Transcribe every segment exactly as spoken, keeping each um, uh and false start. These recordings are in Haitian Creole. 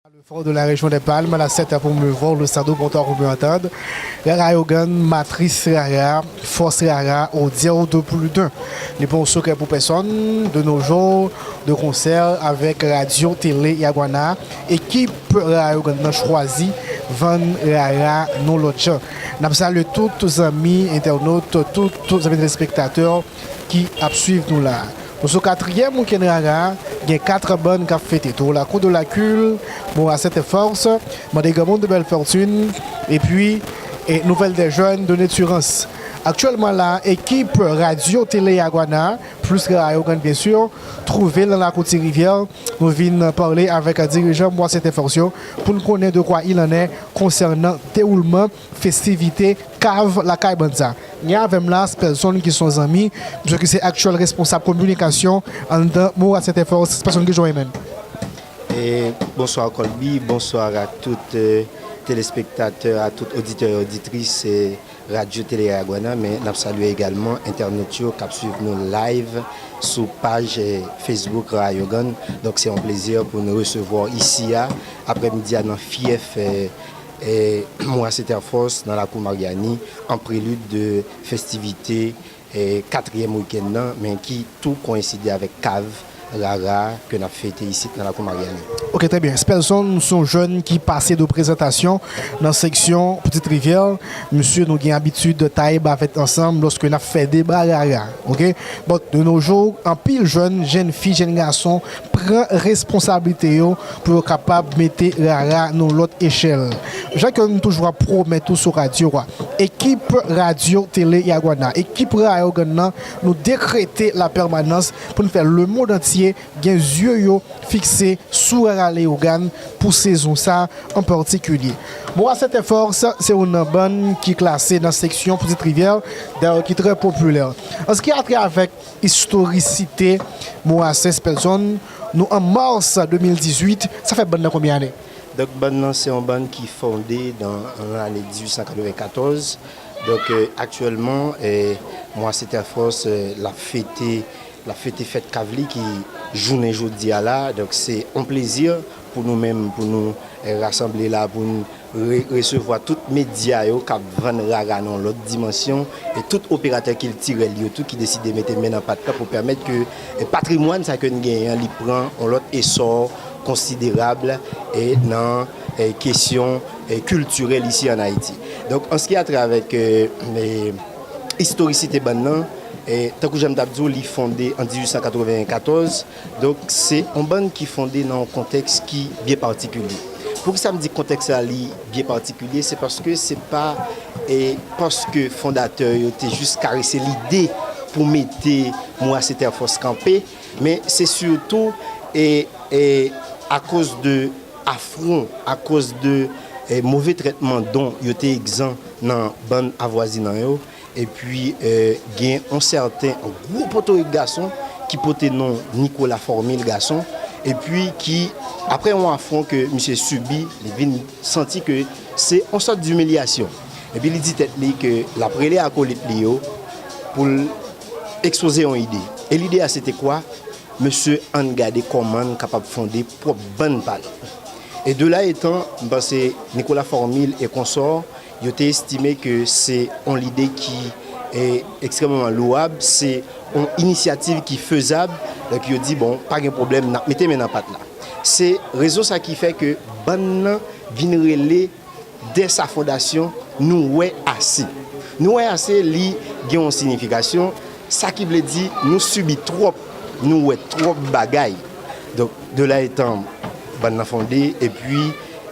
Le fort de la région des Palmes, à la sept heures pour mieux voir, le stade au comptoir pour mieux entendre. Rara Yogann, matrice Rara, force Rara, au diable de plus d'un. Li pa yon sekrè pou pèsonn, de nos jours, de konsè avèk radyo, tele, Yagwana, ekip Rara Yogann nan chwazi vann Rara nan lòt jan. N ap salye tout zanmi entènot, tout zanmi telespektatè ki ap swiv nou la. Nou sou katriyèm wikenn Rara, gen kat bann k ap fete tou. La Cour de la Cul, Moura Sainte Force, Mande Granmoun de Bèl Fòtin, epi e Nouvelle des Jeunes de Naturance. Aktyèlman la, ekip Radyo Tele Yagwana, plis Rara Yogann byen si, twouve l nan lakou Ti Rivyè. Nou vin pale avèk dirijan Moura Sainte Force yo pou n konnen de quoi il en est konsènan dewoulman festivite kav lakay bann sa. Gen avè m la Spelson ki se yon zanmi, misye ki se aktyèl responsab kominikasyon anndan Moura Sainte Force. Spelson, kijan w ye, man? E, bonswa Colby, bonswa a tout eh, telespektatè, a tout oditè e oditris eh, Radyo Tele Yagwana, men n ap salye egalman entènot yo k ap swiv nou live sou paj eh, Facebook Rara Yogann. Donk se yon plezi pou nou resevwa w isi a, aprèmidi a nan fyèf eh, eh, Moura Sainte Force nan lakou Maryani, an prelid de festivite eh, katriyèm wikenn nan, men ki tou koyenside avèk kav Rara ke n ap fete isit nan lakou Maryani. Ok, trè byen. Spelson, se yon jèn ki pase de prezantasyon nan seksyon Petite Rivière. Misye, nou gen abitid taye bavèt ansanm lòske n ap fè deba Rara. Ok? Bon, de nos jours, anpil jèn, jèn fi, jèn gason pran responsablite yo pou yo kapab mete Rara nan yon lòt echèl. Jan ke nou toujou ap pwomèt ou sou radyo a, ekip Radyo Tele Yagwana, ekip Rara Yogann nan, nou dekrete lapèmanans pou n fè lemonn antye gen zye yo fikse sou Rara Leyogàn pou sezon sa an patikilye. Moura Sainte Force se youn nan bann ki klase nan seksyon Petite Rivière, dayè ki trè popilè. An se ki a trè avèk istorisite Moura Sainte Force, nou an mas de mil dizuit, sa fè bann nan konbyen ane? Donk, bann nan se yon bann ki fonde nan lane dizuit san katrevenkatòz. Donk, eh, aktyèlman, eh, Moura Sainte Force, eh, l ap fete, l ap fete fèt kav li ki jounen jodi a la. Donk, se yon plezi pou nou menm, pou nou eh, rasanble la, pou n re- resevwa tout medya yo k ap vann Rara nan yon lòt dimansyon, e tout operatè kiltirèl yo tou ki deside mete men nan pat la pou pèmèt ke eh, patrimwàn sa ke n genyen an, li pran yon lòt esò konsiderab eh, nan eh, kesyon eh, kiltirèl isi an Ayiti. Donk, an se ki a trè avèk eh, eh, istorisite bann nan, eh, tankou jan m t ap di w, li fonde an dizuit san katrevenkatòz. Donk, se yon bann ki fonde nan yon kontèks ki byen patikilye. Poukisa m di kontèks la li byen patikilye? Se paske se pa eh, paske fondatè yo te jis karese lide pou mete Moura Sainte Force kanpe, men se sitou eh, eh, akoz de afwon, akoz de eh, move trètman don yo te egzan nan bann avwazinan yo. Epi eh, gen yon sèten, yon gwo potorik gason ki pote non Nicolas Formil gason, epi ki, apre yon afwon ke misye sibi, li vin santi ke se yon sòt dimilyasyon. Epi li di tèt li ke l ap rele akolit li yo pou l ekspoze yon ide. E lide a se te kwa? Mesye, ann gade kòman n kapab fonde pwòp bann pa nou. E de la etan, m panse Nicolas Formil e konsò, yo te estime ke se yon lide ki eh, ekstrèmeman louwab, se yon inisyativ ki fezab. Donk, yo di, bon, pa gen pwoblèm, n ap mete men nan pat la. Se rezon sa ki fè ke bann nan vin rele dè sa fondasyon, nou wè ase. Nou wè ase, li gen yon siyifikasyon, sa ki vle di nou sibi twòp, nou wè twòp bagay. Donk, de la etan bann nan fonde, epi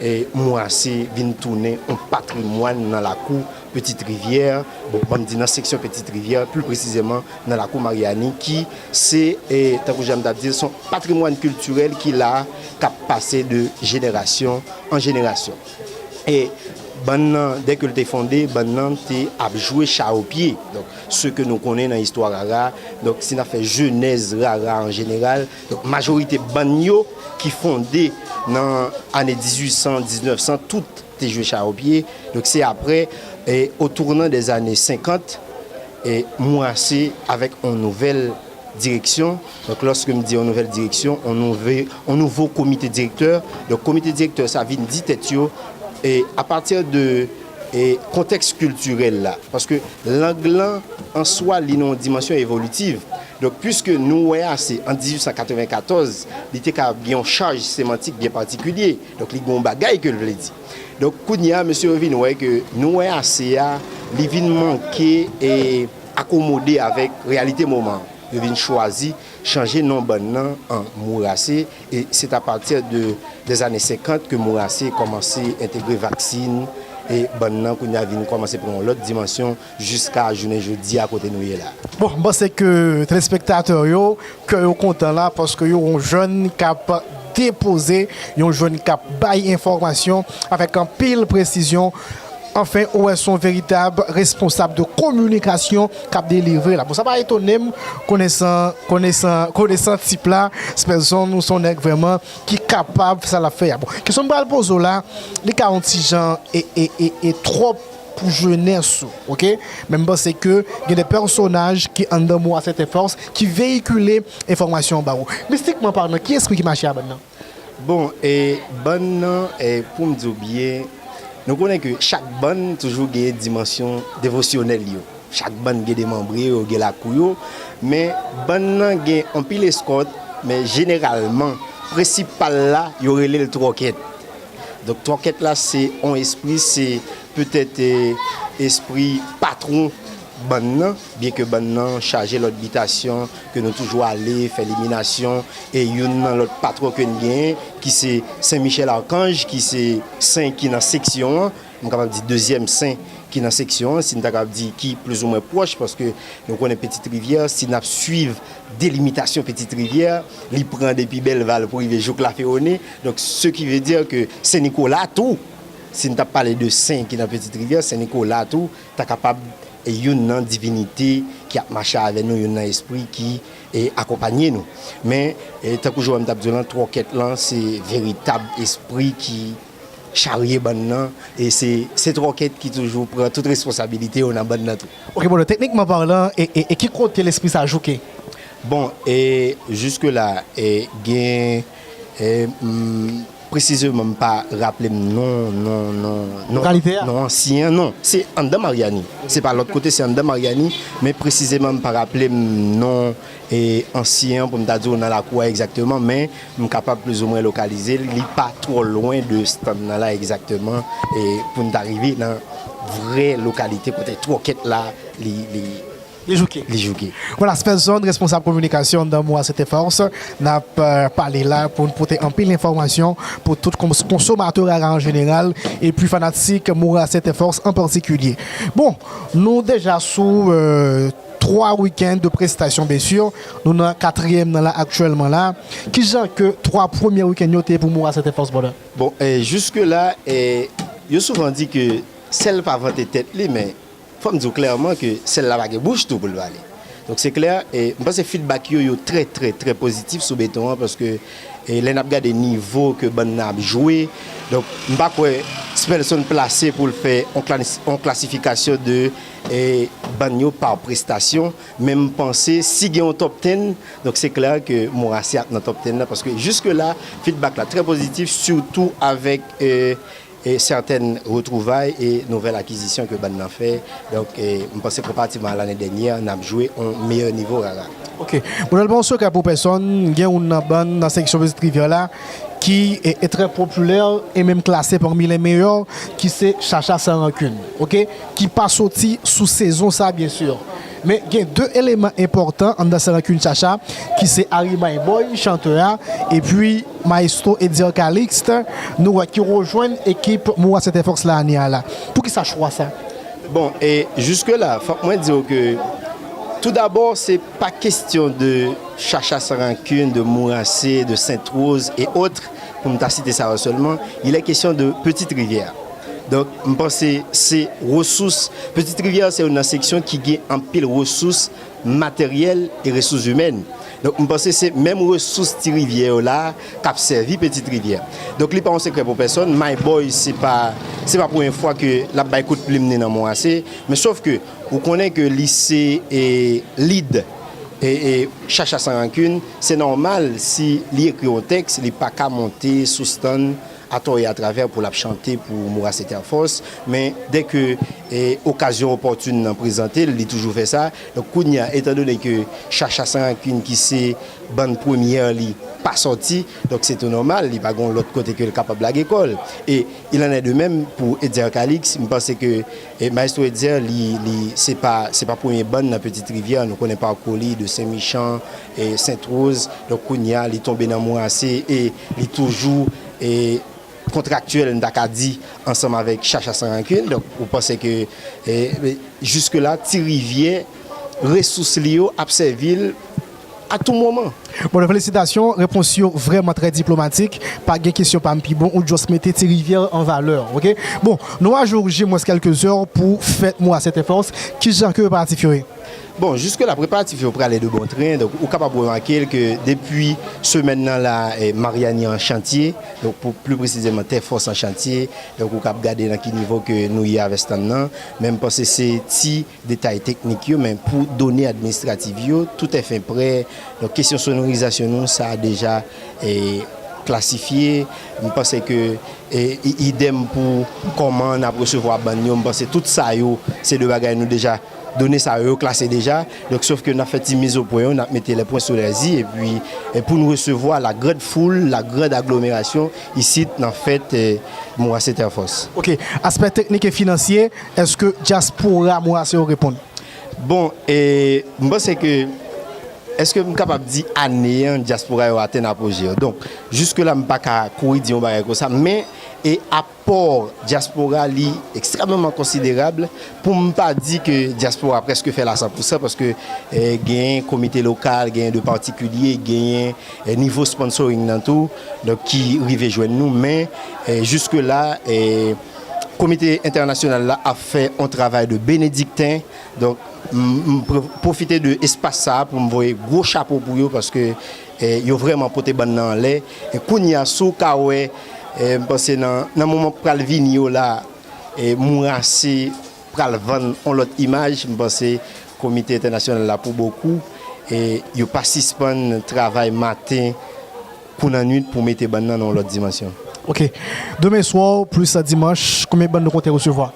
eh, Moura Sainte vin tounen yon patrimwàn nan lakou Petite Rivière, bon, ban m di nan seksyon Petite Rivière, pli presizèman nan lakou Maryani, ki se, eh, tankou jan m t ap di l, se yon patrimwàn kiltirèl ki la, k ap pase de jenerasyon an jenerasyon. E bann nan, dè ke l te fonde, bann nan te ap jwe chawopye. Donk, se ke nou konnen nan istwa Rara, donk, si n ap fè jenèz Rara an jeneral, donk, majorite bann yo ki fonde nan ane dizuit san, diznèf san, tout te jwe chawopye. Donk, se apre, eh, au tournant des années senkant, eh, Moura Sainte avèk yon nouvèl direksyon. Donk, lòske m di yon nouvèl direksyon, yon nouve, yon nouvo komite direktè. Donk, komite direktè sa vin di tèt yo, e apati de e kontèks kiltirèl la. Paske lang lan, an swa, li nan yon dimansyon evolitiv. Donk, piske nou wè ase an dizuit san katrevenkatòz, li te ka gen yon chaj semantik byen patikilye. Donk, li gen yon bagay ke l vle di. Donk, kounye a, mesye yo vin wè ke nou wè ase a, li vin manke e akomode avèk reyalite moman an. Yo vin chwazi chanje non bann nan an Mourase, e se apati de, dèzane senkant ke Mourase kòmanse entegre Vaksin, e bann nan kounye a vin kòmanse pran yon lòt dimansyon jiska jounen jodi a kote nou ye la. Bon, m panse ke telespektatè yo, kè yo kontan la, paske yo yon jèn k ap depoze, yon jèn k ap bay enfòmasyon avèk anpil presizyon. Anfen, ou wè se yon veritab responsab de kominikasyon k ap delivre la. Bon, sa pa etone m, konesan, konesan, konesan tip la, Spelson, ou se yon nèg vrèman ki kapab fè sa l ap fè a. Bon, kesyon m pral poze w la, li ka yon ti jan e, e, e, e twòp pou jenès ou, oke? Men m panse ke gen de pèsonaj ki anndan Moura Sentefòs ki veyikile enfòmasyon ba ou. Mistikman palan, ki espri ki mache a bann nan? Bon, e bann nan, e pou m di w byen, nou konnen ke chak bann toujou gen dimansyon devosyonèl yo. Chak bann gen de manbre yo, gen lakou yo, men bann nan gen anpil eskòt, men jeneralman, prensipal la, yo rele l twòkèt. Donk, twòkèt la, se yon espri, se petèt, e, espri patwon bann nan, byenke bann nan chaje lòt bitasyon, ke nou toujou ale, fè liminasyon, e youn nan lòt patwon ke n genyen, ki se Sen Michèl Akanj, ki se sen ki nan seksyon an, m kapab di dezyèm sen ki nan seksyon an, si n ta kapab di ki plizoumwen pwòch, paske nou konnen Petite Rivière, si n ap swiv delimitasyon Petite Rivière, li pran depi Bèlval pou rive jouk Lafewone. Donk, ce qui veut dire que Sen Nikola tou, si n t ap pale de sen ki nan Petite Rivière, Sen Nikola tou ta kapab e youn nan divinite ki ap mache avè nou, youn nan espri ki e akonpanye nou. Men, e tankou Joèm t ap di w lan, twòkèt lan, se veritab espri ki charye bann nan, e se, se twòkèt ki toujou pran tout responsabilite yo nan bann nan tou. Oke, bon, teknikman palan, e, e, e ki kote lespri sa jouke? Bon, e jiske la, e gen, e, m, presizeman, m pa raple m non, non, non, non, lokalite a? Non ansyen an, non. Se anndan Maryani. Se pa lòt kote, se anndan Maryani, men presizeman, m pa raple m non, e ansyen an pou m ta di w nan lakou a egzakteman, men m kapab plizoumwen lokalize l, li pa twò lwen de stand nan la egzakteman, e pou n ta rive nan vrè lokalite kote twòkèt la, li, li, li jouke. Li jouke. Vwala, Spelson, responsab kominikasyon anndan Moura Sentefòs, n ap, e, pale la pou n pote anpil enfòmasyon pou tout kons-, konsomatè rara an jeneral, epi fanatik Moura Sentefòs an patikilye. Bon, nou deja sou, e, twa wikenn de prestasyon, byensi. Nou nan katriyèm nan la aktyèlman la. Kijan ke twa premye wikenn yo te ye pou Moura Sentefòs, brother? Bon, e, jiske la, e, yo souvan di ke sèl pa vante tèt li, men fò m di w klèman ke sèl la pa gen bouch tou pou l pale. Donk, se klè, e m panse feedback yo, yo trè, trè, trè pozitif sou beton an, paske, e lè n ap gade nivo ke bann nan ap jwe, donk, m pa kwè Spelson plase pou l fè on klas-, on klasifikasyon de, e bann yo pa prestasyon, men m panse si gen yon top ten, donk, se klè ke Moura ap nan top ten nan, paske jiske la, feedback la trè pozitif, sitou avèk, e, e sètèn retwouvay e nouvèl akizisyon ke bann nan fè. Donk, e, m panse konparativman a lane dènyè, n ap jwe on meyè nivo rara. Oke. Bon, nan pa yon sekrè pou pèsonn, gen youn nan bann nan seksyon Petite Rivière la ki e, e trè popilè e menm klase pami les meilleurs, ki se Chacha Sans Rancune, oke? Ki pa soti sou sezon sa, byensi. Men gen de eleman enpòtan anndan Sans Rancune Chacha, ki se Harry My Boy, chantè a, epi Maestro Eddy Calixte, nou wè ki rejwenn ekip Moura Sentefòs la ane a la. Poukisa chwa sa? Bon, e jiske la, fòk mwen di w ke, toudabò, se pa kestyon de Chacha Sans Rancune, de Mourase, de Sent Woz e otre, pou m ta site sa yo sèlman, il est question de Petite Rivière. Donk, m panse se resous, Petite Rivière se youn nan seksyon ki gen anpil resous materyèl e resous imèn. Donk, m panse se menm resous Ti Rivyè yo la k ap sèvi Petite Rivière. Donk, li pa yon sekrè pou pèsonn. My Boy, se pa, se pa premye fwa ke l ap bay kout plim li nan Mourase. Men sòf ke ou konnen ke li se, e, lead E, e Chacha San Rankin, se nòmal si li ekri yon tèks, li pa ka monte sou stann atò e atravè pou l ap chante pou Moura Sentèfòs, men dèke e, okazyon opòtin nan prezante l, li toujou fè sa. Donk, kounye a, etandone ke Chacha San Rankin, ki se bann premyè li, pa sòti, donk se tou nòmal, li pa gen lòt kote ke l kapab lage kò l. E il en est de même pou Etzer Calixte, m panse ke e, Maestro Etzer, li, li, se pa, se pa premye bann nan Petite Rivière, nou konnen pakou li de Sen Michan, e, Sent Woz, donk kounye a, li tonbe nan Moura Sen, e li toujou, e, kontraktyèl, m ta ka di, ansanm avèk Chacha San Rankin. Donk, ou panse ke, e, e, jiske la, Ti Rivyè, resous li yo ap sèvi l a tou moman. Bon, felisitasyon, repons yo vrèman trè diplomatik. Pa gen kesyon pa m pi bon, ou just mete Ti Rivyè an valè, oke? Bon, nou a jou jimwens kèlke zè pou fèt Moura Sentèfòs. Kijan ke preparatif yo ye? Bon, jiske la, preparatif yo prale de bon tren. Donk, ou kapab remake l ke depi semèn nan la, e, Maryani an chantye, donk, pou pli presizèman, Tèfòs an chantye. Donk, ou kab gade nan ki nivo ke nou ye avè stann nan. Men m panse se ti detay teknik yo, men pou done administratif yo, tout est fin prêt. Donk, kesyon sonorizasyon nou, sa a deja, e, klasifye. M panse ke, e, i-, idèm pou kòman n ap resevwa bann yo. M panse tout sa yo, se de bagay nou deja, done sa yo, yo klase deja. Donk, sof ke n ap fè ti mizopwen yo, n ap mete les points sur les i, epi, e, pou n resevwa la grande foule, la grande agglomération, isit, nan fèt, e, Moura Sentèfòs. Oke, aspè teknik e finansye, èske dyaspora Moura Sen yo reponn? Bon, e, m panse ke, èske m kapab di ane an, dyaspora yo atenn apoje yo? Donk, jiske la, m pa ka kouri di yon bagay konsa, men, e, apò dyaspora, li ekstrèmeman konsiderab. Pou m pa di ke dyaspora prèske fè l a san pou san, paske, e, genyen komite lokal, genyen de patikilye, genyen, e, nivo sponsoring nan tou, donk, ki rive jwenn nou, men, e, jiske la, e, komite entènasyonal la ap fè yon travay de benedikten. Donk, m, m pr-, pwofite de espas sa a pou m voye gwo chapo pou yo, paske, e, yo vrèman pote bann nan anlè. E kounye a, si w ka wè, e, m panse nan, nan moman k pral vini yo la, e, Moura Sen pral vann yon lòt imaj. M panse komite entènasyonal la pou bokou, e, yo pa sispann travay maten kou nan nwit pou mete bann nan nan yon lòt dimansyon. Oke. Demen swa, plis dimanch, konbyen bann nou konte resevwa?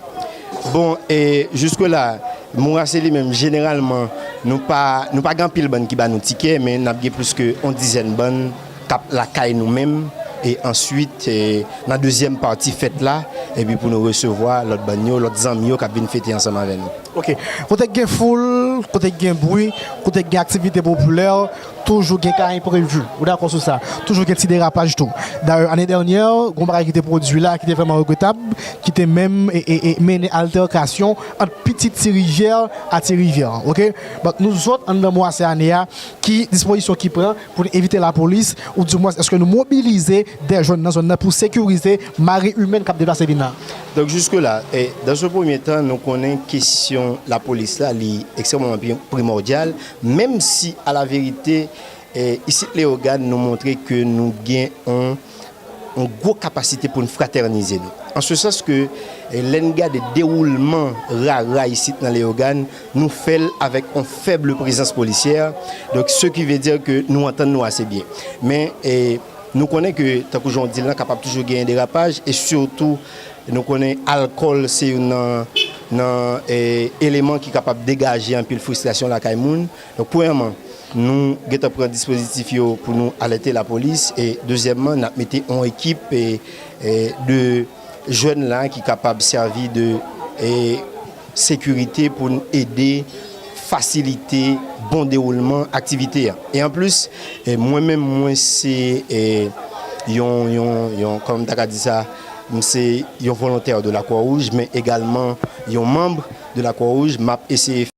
Bon, e, jiske la, Moura Sen li menm, jeneralman, nou pa, nou pa gen anpil bann ki ba nou tikè, men n ap gen plis ke yon dizèn bann k ap lakay nou menm, e answit, e, nan dezyèm pati fèt la, epi pou nou resevwa lòt bann yo, lòt zanmi yo k ap vin fete ansanm avè nou. Oke. Kote k gen foul, kote k gen bri, kote k gen aktivite popilè, toujou gen ka enprevi. Ou dakò sou sa? Toujou gen ti derapaj tou. Dayè, ane dènyè, gon bagay ki te pwodui la, ki te vrèman regretab, ki te menm, e, e, e mennen altèkasyon ant pitit Ti Rivyè a Ti Rivyè, oke? Donk, nou zòt anndan Moura Sen ane a, ki dispozisyon ki pran pou n evite lapolis, oudimwens, èske nou mobilize dè jèn nan zòn nan pou sekirize mare imèn k ap deplase vin la? Donk, jiske la, e, dans un premier temps, nou konnen kesyon lapolis la, li ekstrèmeman pri-, primòdyal, menm si, alaverite, e, isit Leyogàn, nou montre ke nou gen yon, yon gwo kapasite pou n fratènize nou. An se sans ke, e, lè n gade dewoulman rara isit nan Leyogàn, nou fè l avèk yon fèb prezans polisyè. Donk, ce qui veut dire que nou antann nou ase byen. Men, e, nou konnen ke, tankou jan w di l lan, kapab toujou genyen derapaj, e sitou, nou konnen alkòl se youn nan, nan, e, eleman ki kapab degaje anpil fristrasyon lakay moun. Donk, premyèman, nou gentan pran dispozitif yo pou nou alète lapolis, e dezyèmman, n ap mete yon ekip, e, e, de jèn la ki kapab sèvi de, e, sekirite pou n ede fasilite bon dewoulman aktivite a. E anplis, e, mwen menm, mwen se, e, yon, yon, yon, kòman m ta ka di sa, m se yon volontè de la Croix-Rouge, men egalman yon manm de la Croix-Rouge. M ap eseye